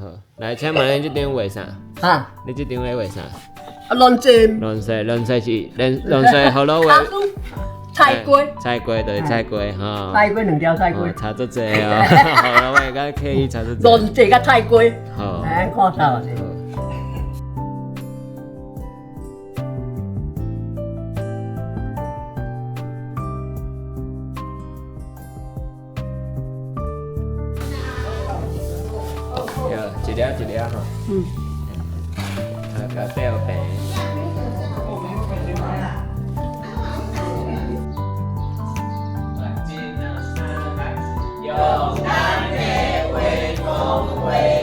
好，來，請問你這張畫啥？哈？你這張咧畫啥？啊，亂世。亂世，亂世是亂亂世，好老畫。菜瓜。菜瓜就是菜瓜吼。菜瓜兩條菜瓜。差足濟哦，好老畫佮客語差足濟。亂世佮菜瓜。好。哎，看差偌濟。一粒一粒吼。嗯。啊，共吊平。用咱的話講話。